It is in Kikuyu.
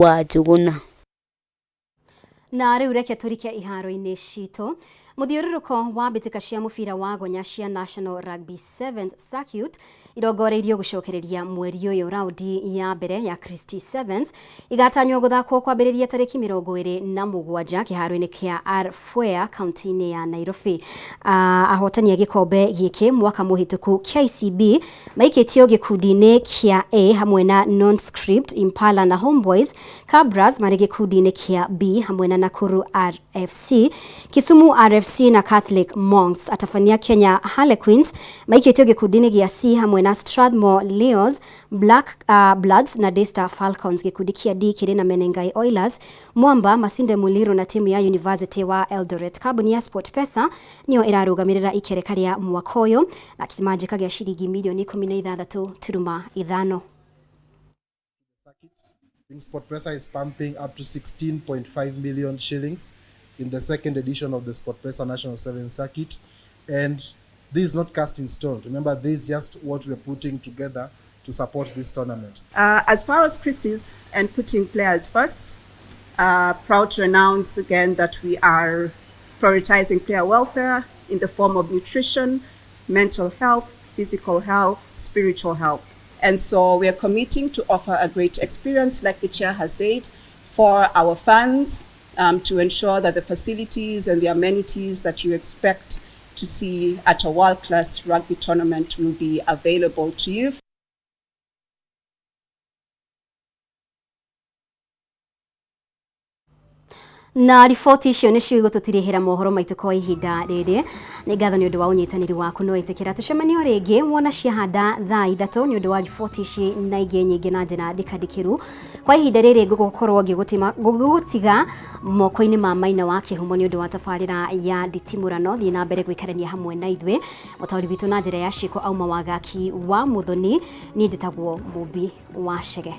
Wa Njũgũna. Na rĩu reke tũrike iharo-inĩ citũ. Mũthiũrũrũko wa mbĩtĩka cia mũbira wa gonya cia National Rugby Sevens Circuit irongoreirio gũcokereria mweri ũyũ. Raundi ya mbere ya Christie Sevens igatanywo gũthakwo kwambĩrĩria tarĩki 27 kĩharo-inĩ kĩa R Fuea kaunti-inĩ ya Nairobi. Ahotani a gĩkombe gĩkĩ mwaka mũhĩtũku KCB maikĩtio gĩkundi-inĩ kĩa A hamwe na Nonscript, Impala na Homeboys. Kabras marĩ gĩkundi-inĩ kĩa B hamwe na Nakuru RFC, Kisumu RFC na Catholic Monks. Atabania Kenya Harlequins maikĩtio gĩkundi-inĩ gĩa C hamwe na Strathmore Leos, Black Bloods na Daystar Falcons. Gĩkundi kĩa D kĩrĩ na Menengai Oilers, Mwamba, Masinde Muliro na timu ya University wa Eldoret. Kambuni ya SportPesa nĩyo ĩrarũgamĩrĩra ikereka rĩa mwaka ũyũ na kĩmanjĩka gĩa ciringi mirioni 16.5. I think SportPesa is pumping up to 16.5 million shillings in the second edition of the SportPesa National Sevens Circuit. And this is not cast in stone. Remember, this is just what we are putting together to support this tournament. As far as Christie's and putting players first, proud to announce again that we are prioritizing player welfare in the form of nutrition, mental health, physical health, spiritual health. And so we are committing to offer a great experience, like the chair has said, for our fans, to ensure that the facilities and the amenities that you expect to see at a world-class rugby tournament will be available to you. Na riboti icio nĩcio igũtũtirihĩra mohoro maitũ kwa ihinda rĩrĩ. Nĩ ngatho nĩ ũndũ wa ũnyitanĩri waku. No ĩtĩkĩra tũcemanie o rĩngĩ wona ciahanda thaa 3 nĩ ũndũ wa riboti ici na ingĩ nyingĩ na njĩra ndikandikĩru. Kwa ihinda rĩrĩ ngũgũkorwo ngĩgũtiga moko-inĩ ma Maina wa Kĩhumo nĩ ũndũ wa tabarĩra ya nditimũrano. Thiĩ na mbere gũikarania hamwe na ithuĩ. Mũtaũri witũ na njĩra ya ciĩko auma Wagaki wa Mũthoni. Niĩ njĩtagwo Mũmbi wa Chege.